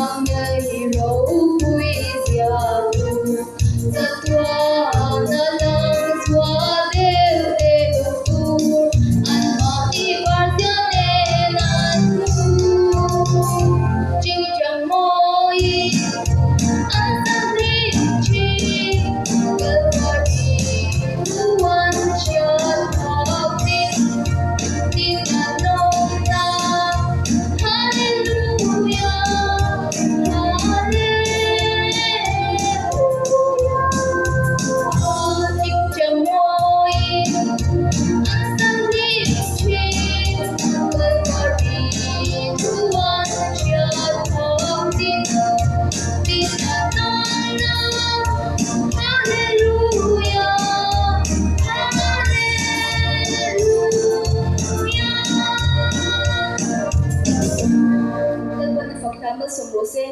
Nang ngei ropui zia chu chatuana lang chhuah deuh deuh tur anmahni vartian nen an hmu. Ṭiuṭang mawiin an sak hlim ṭhin, Kalvari thu an hriat phak tin tin a nawmna. Hallelujah, Hallelujah. Ṭiuṭang mawiin an sak hlim ṭhin, Kalvari thu an hriat phak tin tin a nawmna. Hallelujah, Hallelujah. Lalpan a fak hla malsawm rawh se.